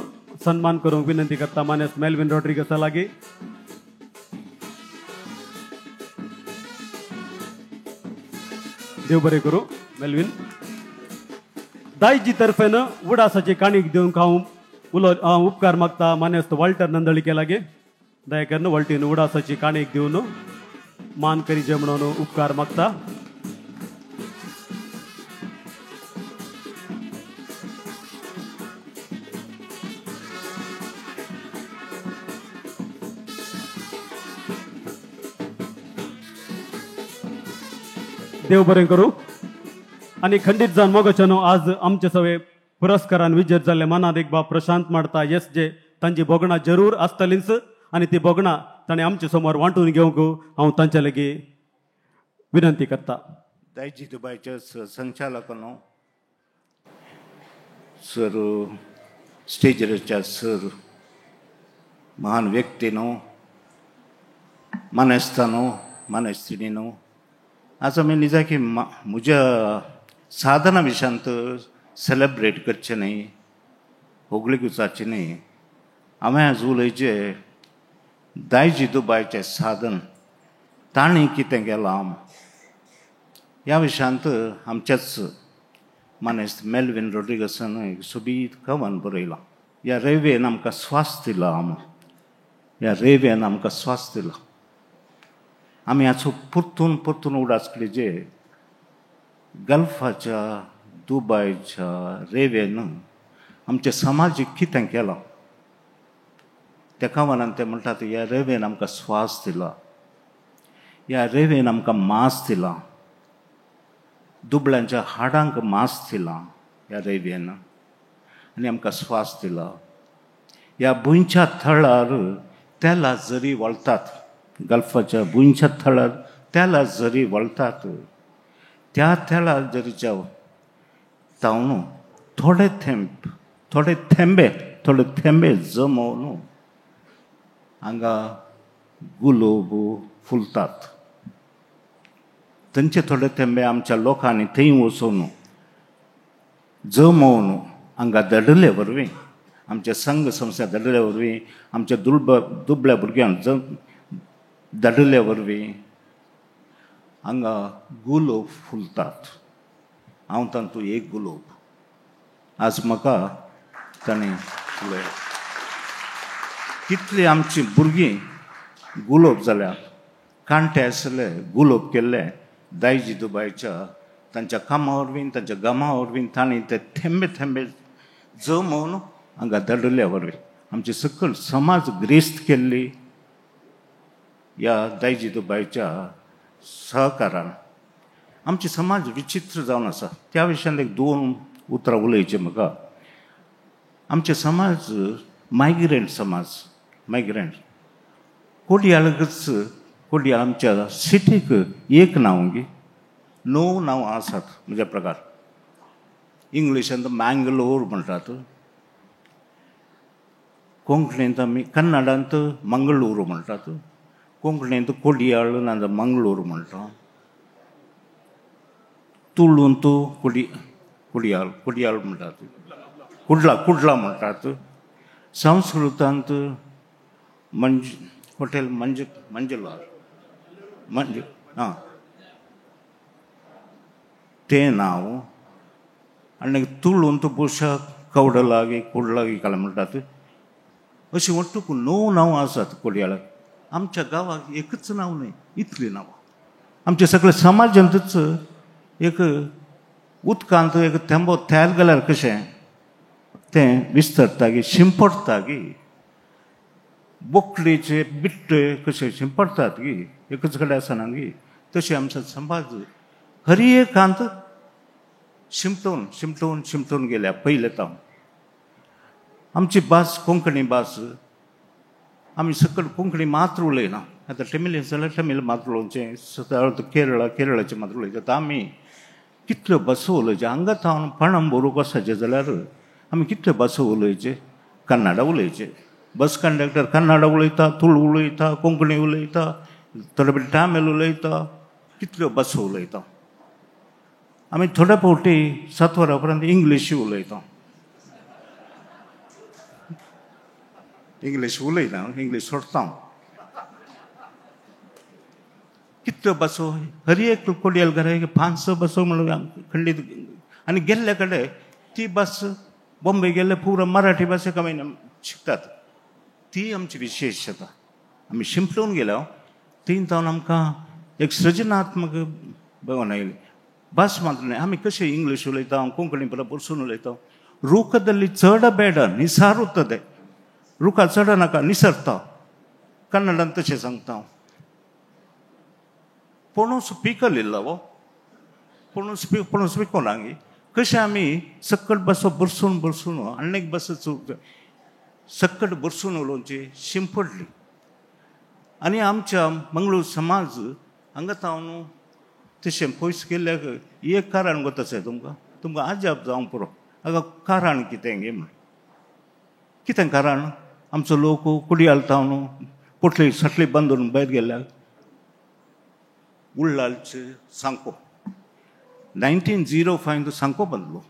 सन्मान करूंक विनंती करता मानेस्त मेल्विन रॉड्रिगसा लागीं. देव बरें करूं मेल्विन. दायजी तर्फेन उडासाची काणीक दिवंक हांव उलो उपकार मागता मानेस्त वॉल्टर नंदळिके लागीं. दया करून वॉल्टीन उडासाची काणीक दिवन मान करीचे म्हणून उपकार मागता. देव बरें करूं. आनी खंडीत जावन मोगाच्यानो आज आमचे सवे पुरस्कारान विजयत जाल्ले मनात एक बाब प्रशांत माडता एस जे तांची भोगणां जरूर आसतलींच आनी ती भोगणां ताणें आमचे समोर वांटून घेवंक हांव तांचे लागीं विनंती करता. दायजी दुबायच्या संचालकांनो, सर स्टेजरच्या सर महान व्यक्तीनो, मानेस्तानो, मानेस्तिणीनो, आज आमी निजाकी म्हज्या साधना विशयांत सेलेब्रेट करचें न्हय, होगळीक जावची न्हय. हांवें आज उलयचें दायजी दुबायचें साधन तांणी कितें केलां ह्या विशयांत आमच्याच मानेस्त मेल्विन रोड्रिगसान एक सोबीत कवन बरयलां. ह्या रेवेन आमकां स्वास दिला, ह्या रेवेन आमकां स्वास दिला. आमी हाचो परतून परतून उडास जे गल्फाच्या दुबायच्या रेवेन आमच्या समाजीक कितें केलां त्या कवनान ते म्हणटात, ह्या रेवेन आमकां स्वास दिला, ह्या रेवेन आमकां मांस दिला, दुबळ्यांच्या हाडांक मांस दिला ह्या रेवेन आनी आमकां स्वास दिला. ह्या भुंयच्या थळार तेला जरी वळतात, गल्फाच्या भुंयच्या थळार तेला जरी वळतात, त्या तेला जरीच्या तावन थोडे थेंब थोडे थेंबे थोडे थेंबे जमोवन हांगा गुलोब फुलतात. थंयचे थोडे थेंबे आमच्या लोकांनी थंय वचून जमोवन हांगा धाडिल्ले वरवीं, आमच्या संघ संस्था धाडिल्ले वरवीं, आमच्या दुबळ्या भुरग्यांक धाडिल्ले वरवीं हांगा गुलोब फुलतात. हांव तांतूं एक गुलोब आज म्हाका ताणें फुलयलो. कितली आमची भुरगीं गुलोब जाल्या, कांटे आसले गुलोब केल्ले दायजी दुबायच्या तांच्या कामा वरवीं, तांच्या गामा वरवीं तांणी ते थेंबे थेंबे जमोवन हांगा धाडिल्ल्या वरवीं आमची सकल समाज ग्रेस्त केल्ली ह्या दायजी दुबायच्या सहकारान. आमची समाज विचित्र जावन आसा त्या विशयान एक दोन उतरां उलयचीं म्हाका. आमचे समाज मायग्रंट समाज, मायग्रंट कोडयाळकच कोडयाळ आमच्या सिटीक एक नांव गी 9 नांवां आसात म्हज्या प्रकार. इंग्लिशांत मँगलोर म्हणटात, कोंकणींत आमी कन्नडांत मंगळूर म्हणटात, कोंकणींत कोडयाळ नाजाल्यार मंगळूर म्हणटा, तुळूंत कोडयाळ कोडयाळ म्हणटात, कुडला कुडला म्हणटात, संस्कृतांत मंज हॉटेल मंज मंजुलार मंज आं तें नांव. आनी तुळूंत बोशा कवडलागी कुडलागी काल म्हणटात. अशीं वट्टूक 9 नांवां आसात कोडयाळाक. आमच्या गांवाक एकच नांव न्हय, इतलीं नांवां. आमच्या सगळ्या समाजांतच एक उदकांत एक थेंबो तयार जाल्यार कशें तें विस्तरता गी, शिंपडटा गी, बोकडेचे बिट्टे कशे शिंपडटात गी, एकच कडेन आसना गी, तशें आमचो समाज हर एकांत शिंपटून शिंपटून शिंपटून गेल्या पयले तावन. आमची भास कोंकणी भास, आमी सकल कोंकणी मात्र उलयना. आतां तमिळ जाल्यार तमीळ मात्र उलोवचें, केरळा केरळाचें मात्र उलयतात. आमी कितल्यो भासो उलयच्यो हांगा थावन पणंबोरूक वचपाचें जाल्यार आमी कितल्यो भासो उलयचे, कन्नडा उलयचे, बस कंडक्टर कन्नडा उलयता, तुळू उलयता, कोंकणी उलयता, थोडे फावटी तामीळ उलयता, कितल्यो भासो उलयता. आमी थोड्या फावटी 7 वरां उपरांत इंग्लीश उलयता, इंग्लीश उलयना, इंग्लीश सोडटा. कितल्यो भासो हर एक कोडयाल घरा 5-6 भासो म्हणून खंडीत. आनी गेल्ले कडेन ती भास बॉम्बे गेल्ले पुरा मराठी भाशा कमी शिकतात, ती आमची विशेषता. आमी शिंपडून गेल्या थंय जावन आमकां एक सृजनात्मक भावना आयली. भास मात्र न्हय, आमी कशें इंग्लीश उलयता, कोंकणी बरोबर बसून उलयता. रुखದಲ್ಲಿ चड ಬೇಡ ನಿಸಾರುತ್ತದೆ, रुखा चड नाका निसरता, कन्नडान तशें सांगता. पणस पिकल इल्लो वो पूण स्पीक कोणांगी कशें आमी सकट बसो बरसून बरसून आनी एक बस सकट बरसून उलोवची शिंपडली. आनी आमच्या मंगळूर समाज हांगा तावन तशें पयस केल्ल्याक एक कारण गोत आसा तुमकां तुमकां अजाप जावंक पुरो. हांगा कारण कितें गे म्हण कितें कारण आमचो लोक कुडयाल तावन पोटली सटली बांदून भायर गेल्याक उल्लालचे सांको 1905 सांको बांदलो.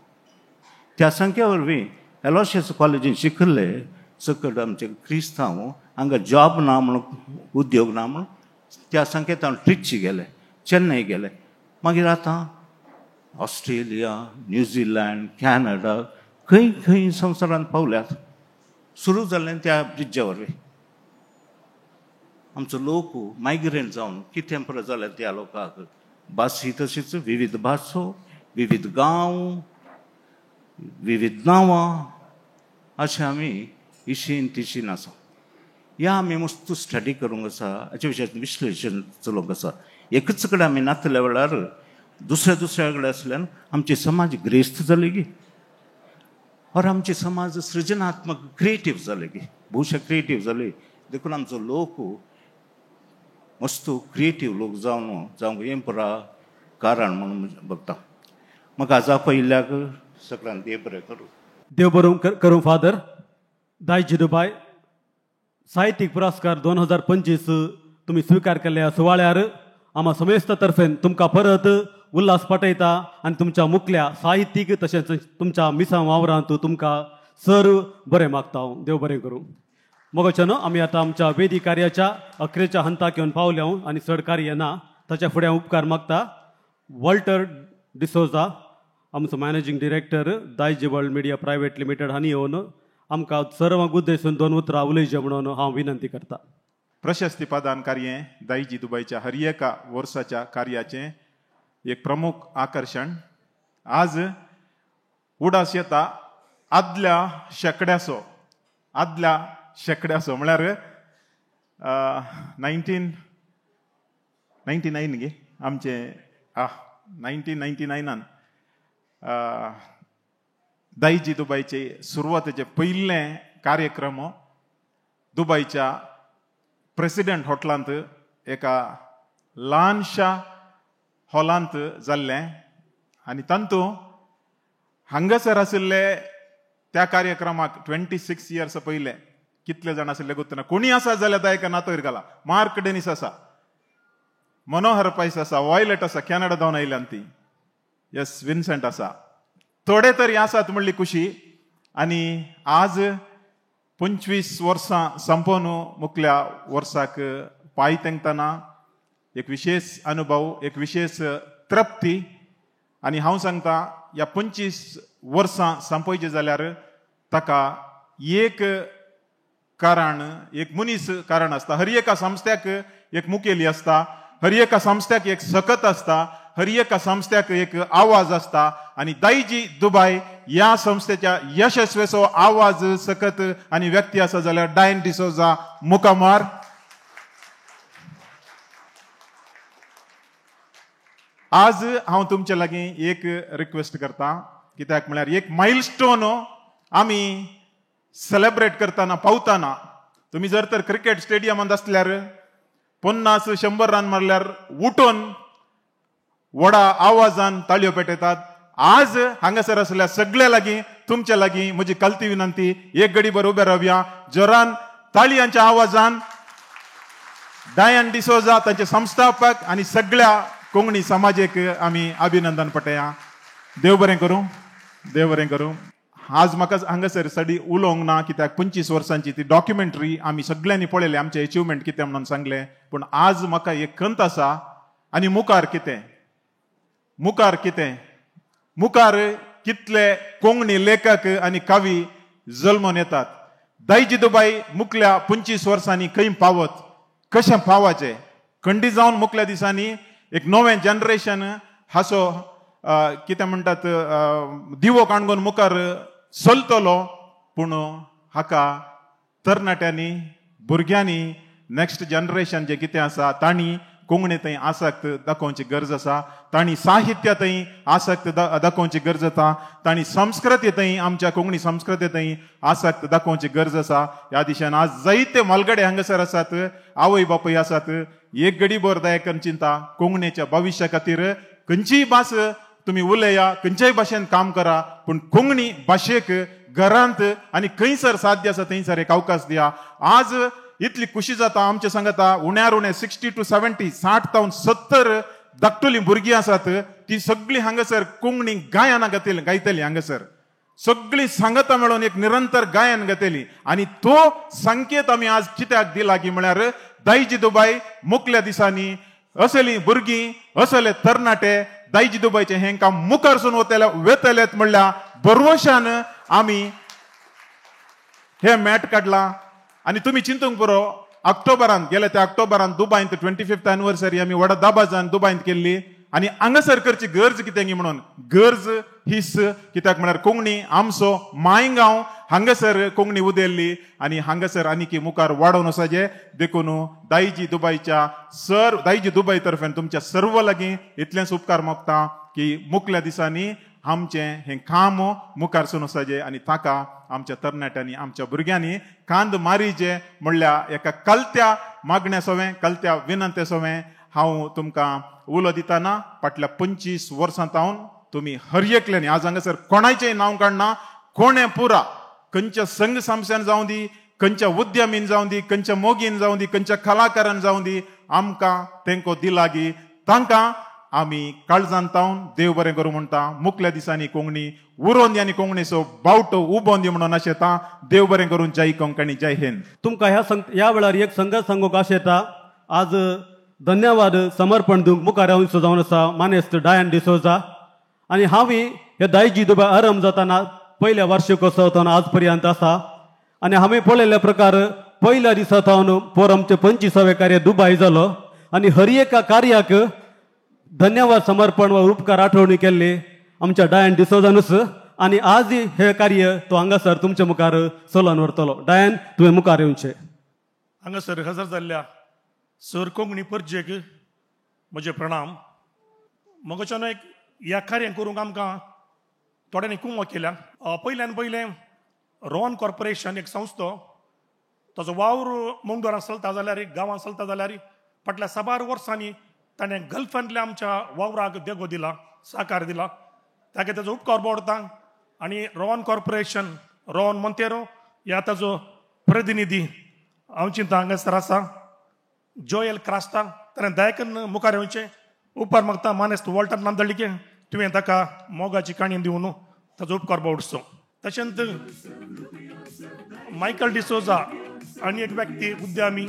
त्या सांक्या वरवीं एलोशियस कॉलेजीन शिकले सकट आमचे क्रिस्तांव हांगा जॉब ना म्हणून उद्योग ना म्हणून त्या संकेतान ट्रिची गेले, चेन्नई गेले. मागीर आतां ऑस्ट्रेलिया, न्यूझिलंड, कॅनडा खंय खंय संवसारांत पावल्यात. सुरू जालें त्या ब्रिज्जा वरवीं आमचो लोक मायग्रेंट जावन कितें परत जालें त्या लोकांक भास ही तशीच विविध भासो, विविध गांव, विविध नांवां अशें आमी इशीन तिशीन आसा. ह्या आमी मस्त स्टडी करूंक आसा, हाचे विशयाचें विश्लेशण चलोवंक आसा. एकच कडेन आमी नातल्या वेळार दुसऱ्या दुसऱ्या कडेन आसल्यान आमची समाज ग्रेस्त जाली गी, और आमची समाज सृजनात्मक क्रिएटीव जाली गी, भोवशा क्रिएटीव जाली. देखून आमचो लोक मस्त क्रिएटीव लोक जावन जावंक हें पुरा कारण म्हणून बघता. म्हाका आजा पयल्याक सगळ्यांक देव बरें करूं. देव बरें करूं फादर. दायजी दुबाय साहित्यीक पुरस्कार 2025 तुमी स्विकार केल्ल्या सुवाळ्यार आमा समेस्त तर्फेन तुमकां परत उल्हास पाठयता आनी तुमच्या मुखल्या साहित्यीक तशेंच तुमच्या मिसां वावरांत तुमकां सर्व बरें मागता हांव. देव बरें करूं. मोगाच्यानो आमी आतां आमच्या वेदी कार्याच्या अखेरच्या हंताक येवन पावल्या आनी चड कार्य ना ताच्या फुडें उपकार मागता वॉल्टर डिसोजा आमचो managing director Daiji world media private limited हांणी येवन आमकां सर्वांक उद्देशून दोन उतरां उलयचें म्हणून हांव विनंती करता. प्रशस्ती प्रदान कार्य दायजी दुबायच्या हर एका वर्साच्या कार्याचें एक प्रमुख आकर्शण. आज उडास येता आदल्या शेंकड्याचो, आदल्या शेंकड्याचो म्हळ्यार 1999 गे आमचे 1999 दायजी दुबायचे सुरवातेचे पयले कार्यक्रम दुबायच्या प्रेसिडेंट हॉटेलांत एका ल्हानशा हॉलांत जाल्लें आनी तातूंत हांगासर आशिल्ले त्या कार्यक्रमाक 26 इयर्स पयले कितले जाण आशिल्ले गोतना कोणी आसा जाल्यार एका नातोर घाला. मार्क डेनिस आसा, मनोहर पायस आसा, वॉयलेट आसा, कॅनडा जावन आयल्यान ती, यस विन्सेंट आसा, थोडे तरी आसात म्हणली खुशी. आनी आज 25 वर्सां संपोवन मुखल्या वर्साक पांय तेंकतना एक विशेष अनुभव, एक विशेष तृप्ती. आनी हांव सांगता ह्या 25 वर्सां संपयचें जाल्यार ताका एक कारण, एक मनीस कारण आसता. हर एका संस्थ्याक एक मुखेली आसता, हर एका संस्थ्याक एक सकत आसता, हर एका संस्थ्याक एक आवाज आसता. आनी दायजी दुबाय ह्या संस्थेच्या यशस्वेचो आवाज, सकत आनी व्यक्ती आसा जाल्यार डायन डिसोजा मुखामार. आज हांव तुमचे लागीं एक रिक्वेस्ट करता, कित्याक म्हळ्यार एक मायलस्टोन आमी सेलेब्रेट करतना पावतना तुमी जर तर क्रिकेट स्टेडियमांत आसल्यार 50-100 रन मारल्यार उठून व्हडा आवाजान ताळयो पेटयतात. आज हांगासर आसल्या सगळ्या लागीं तुमच्या लागीं म्हजी कलती विनंती, एक घडी भर उबे रावया जोरान ताळयांच्या आवाजान डायन डिसोजा तांचे संस्थापक आनी सगळ्या कोंकणी समाजेक आमी अभिनंदन पटया. देव बरें करूं, देव बरें करूं. आज म्हाका हांगासर सडी उलोवंक ना कित्याक 25 वर्सांची ती डॉक्युमेंटरी आमी सगळ्यांनी पळयली, आमचें एचिवमेंट कितें म्हणून सांगलें. पूण आज म्हाका एक खंत आसा आनी मुखार कितें, मुखार कितें, मुखार कितले कोंकणी लेखक आनी कवी जल्मून येतात. दायजी दुबाय मुखल्या 25 वर्सांनी खंय पावत, कशें पावाचें खंडी जावन मुखल्या दिसांनी एक नवें जनरेशन हाचो कितें म्हणटात दिवो काणगोन मुखार चलतलो. पूण हाका तरणाट्यांनी, भुरग्यांनी, नेक्स्ट जनरेशन जें कितें आसा तांणी कोंकणी थंय आसक्त दाखोवची गरज आसा, तांणी साहित्य थंय आसक्त दाखोवची गरज आसा, तांणी संस्कृती थंय आमच्या कोंकणी संस्कृती थंय आसक्त दाखोवची गरज आसा. ह्या दिशेन आज जायते मालगडे हांगासर आसात, आवय बापूय आसात, एक गडी भर दयाकन चिंता कोंकणीच्या भविश्या खातीर खंयचीय भास तुमी उलया, खंयच्याय भाशेन काम करा, पूण कोंकणी भाशेक घरांत आनी खंयसर साध्य आसा थंयसर एक अवकाश दिया. आज इतली खुशी जाता आमच्या सांगता उण्यार उणे 60 to 70 60 जावन 70 धाकटुलीं भुरगीं आसात, ती सगळीं हांगासर कोंकणी गायनां गायतली, हांगासर सगळीं सांगता मेळून एक निरंतर गायन गायतली. आनी तो संकेत आमी आज कित्याक दिला की म्हळ्यार दायजी दुबाय मुखल्या दिसांनी असली भुरगीं असले तरणाटे दायजी दुबायचें हें काम मुखार सून वेतलेत म्हणल्यार भरवशान आमी हे मॅट काडला. आनी तुमी चिंतूंक पुरो, ऑक्टोबरान गेले त्या ऑक्टोबरान दुबायंत 25th anniversary आमी व्हडा दबाजान दुबायंत केल्ली. आनी हांगासर करची गरज कितें म्हणून गरज हीच कित्याक म्हळ्यार कोंकणी आमचो मायगांव हांगासर कोंकणी उदेल्ली आनी हांगासर आनीकी मुखार वाडोवन वचपाचें. देखून दायजी दुबायच्या सर दायजी दुबाय तर्फेन तुमच्या सर्व लागीं इतलेंच उपकार मागता की मुखल्या दिसांनी आमचें हें काम मुखार सून वचपाचें आनी ताका आमच्या तरणाट्यांनी आमच्या भुरग्यांनी कांद मारीचे म्हणल्यार एका कलत्या मागण्या सवें कलत्या विनंते सवें हांव तुमकां उलो दितना फाटल्या 25 वर्सां तावन तुमी हर एकल्यानी आज हांगासर कोणाचें नांव काडना, कोणें पुरा खंयच्या संघ संस्थेन जावं दी, खंयच्या उद्यमीन जावं दी, खंयच्या मोगीन जावं दी, खंयच्या कलाकारान जावं दी, आमकां तेंको दिलागी तांकां आमी काळजान तावन देव बरें करूं म्हणटा. मुखल्या दिसांनी कोंकणी उरोवन दी आनी कोंकणीचो बावटो उबोवन दी म्हणून आशेता. देव बरें करून. जय कोंकणी, जय हिंद. तुमकां ह्या वेळार एक संगत सांगूंक आशेता. आज धन्यवाद समर्पण दिवंक मुखार येवचो जावन आसा मानेस्त डायन डिसोजा. आनी हांवूय हे दायजी दुबाय आरंभ जातना पयल्या वार्षिकोत्सव आज पर्यंत आसा. आनी हांवें पळयल्ल्या प्रकार पयल्या दिसा थावन पोर आमचें 25वें कार्य दुबाय जालो आनी हर एका कार्याक धन्यवाद समर्पण वा उपकार आठवणी केल्ली आमच्या डायन डिसोजानूच. आनी आज हे कार्य तो हांगासर तुमच्या मुखार चलोवन व्हरतलो. डायन, तुवें मुखार येवचें. हांगासर हजर जाल्ल्या सर कोंकणी परजेक म्हजे प्रणाम. म्हज्यान एक ह्या कार्य करूंक आमकां थोड्यांनी कुमक केल्या. पयल्यान पयलें रोहन कॉर्पोरेशन एक संस्था, ताचो वावर मंगळूरान चलता जाल्यार गांवांत चलता जाल्यार फाटल्या साबार वर्सांनी ताणें गल्फांतल्या आमच्या वावराक देगो दिला, साकार दिला, ताका ताचो उपकार बोडता. आनी रोहन कॉर्पोरेशन रोहन मोंतेरो ह्या ताचो प्रतिनिधी हांव चिंता हांगासर आसा, जोयल क्रास्ता, ताणें दयाकन मुखार येवचें उपकार मागता. मानेस्त वॉल्टर नामदळिके तुवें ताका मोगाची काणी दिवन ताचो उपकार बावडचो. तशेंच मायकल डिसोजा आनी एक व्यक्ती उद्यमी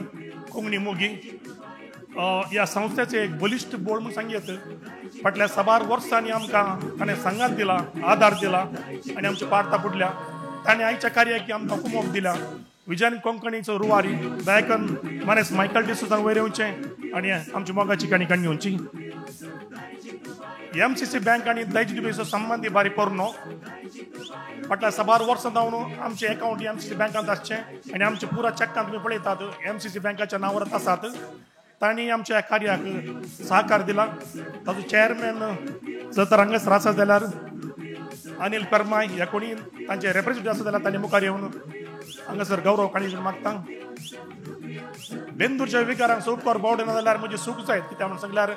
कोंकणी मोगी ह्या संस्थेचें एक बलिश्ट बोर्ड म्हूण सांगयत फाटल्या साबार वर्सांनी आमकां ताणें सांगात दिला, आदार दिला आनी आमची पार्ता फुडल्या ताणें आयच्या कार्याक आमकां कुमोक दिल्या. विजयन कोंकणीचो रुवारी दयाकन मानेस्त मायकल डिसोजान वयर येवचें आनी आमची मोगाची काणी काणी घेवची. MCC bank आनी दायजी दुबेचो संबंदी बारी पोरनो फाटल्या साबार वर्सां जावन आमचे अकावंट MCC बँकांत आसचें आनी आमचे पुरा चॅकां तुमी पळयतात MCC बँकाच्या नांवार आसात. तांणी आमच्या कार्याक सहकार दिला. ताचो चेअरमॅन जर तर हांगासर आसा जाल्यार अनिल परमाय ह्या कोणी तांचे रेप्रेझेंटेटिव्ह आसा जाल्यार तांणी मुखार येवन हांगासर गौरव काणी मागता. बेंदूरच्या विकारांक उपकार बावडना जाल्यार म्हजी सूख जायत, कित्याक म्हणून सांगल्यार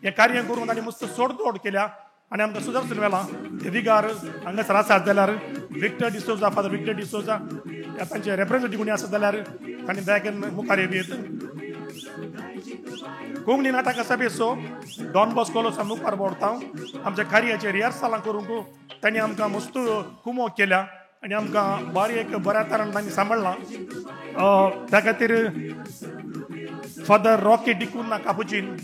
हें कार्य करून तांणी मस्त सोडतोड केल्या आनी आमकां सुदर्शन वेला. ते विगार हांगासर आसात जाल्यार विक्टर डिसोजा, फादर विक्टर डिसोजा ह्या तांचे रेप्रेझेंटेटिव्ह कोणी आसा जाल्यार तांणी दयाकन मुखार येत. कोंकणी नाटक सभेचो डॉन बॉस्को मुखार बावडता. आमच्या कार्याचे रिहर्सलां करूंक तांणी आमकां मस्त कुमोक केल्या आनी आमकां बारी एक बऱ्या तरान तांणी सांबाळ्ळां. त्या खातीर फादर रॉकी डिकुन्हा कापुचीन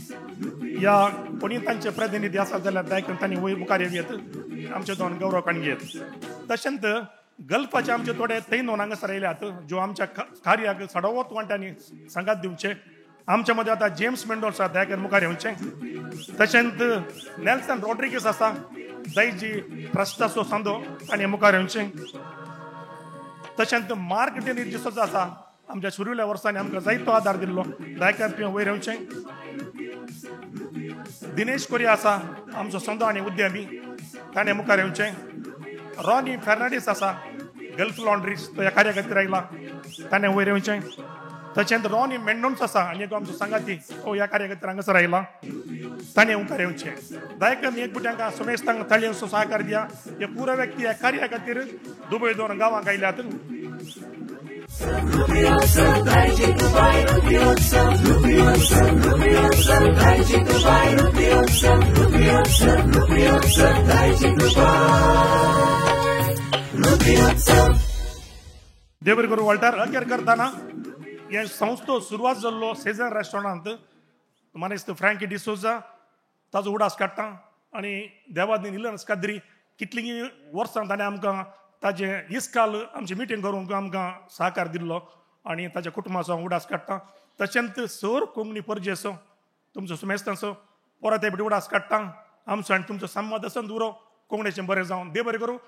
ह्या कोणी तांचे प्रतिनिधी आसा जाल्यार दयाकन तांणी वयर मुखार येत आमचे दोन गौरव काणी घेत. तशेंच गल्फाचे आमचे थोडे थंय नोन हांगासर आयल्यात ज्यो आमच्या कार्याक सडवत वांट्यांनी सांगात दिवचे. आमच्या मदें आतां जेम्स मेंडोन्सा दयाकन मुखार येवचें. तशेंच नेल्सन रॉड्रिगीस आसा दायजी ट्रस्टाचो सांदो ताणें मुखार येवचें. तशेंच मार्क डेनी डिसोजा आसा आमच्या सुरुल्या वर्सांनी आमकां जायतो आदार दिल्लो, दयाकन तुवें वयर येवचें. दिनेश कोरिया आसा आमचो संदो आनी उद्यमी ताणें मुखार येवचें. रॉनी फेर्नांडीस आसा गल्फ लॉन्ड्रीज तो ह्या कार्या खातीर आयला ताणें वयर येवचें. तशेंच रॉनी मेंडोन्स आसा आनी एक आमचो सांगाती तो ह्या कार्या खातीर हांगासर आयला ताणें मुखार येवचें. दायकन एक बुट्यांक समेस्तांक ताळयांचो सहकार दिया. हे पुरो व्यक्ती ह्या कार्या खातीर दुबय दोन गांवांक आयल्यात. देवर करू वॉल्टर अखेर करतना हे संस्थो सुरवात जाल्लो सेजन रेस्टॉरंटांत मानेस्त फ्रँकी डिसोजा ताजो उडास काडटा आनी देवादनी निलन्स काद्री कितलीं वर्सां ताणें आमकां ताजें इस्काल आमची मिटींग करूंक आमकां सहकार दिल्लो आनी ताच्या कुटुंबाचो हांव उडास काडटा. तशेंच सर कोंकणी परजेचो तुमचो सुमेस्तांचो परत एक उडास काडटा. आमचो आनी तुमचो संवाद आसून उरो कोंकणीचें बरें जावन देव बरें करूं.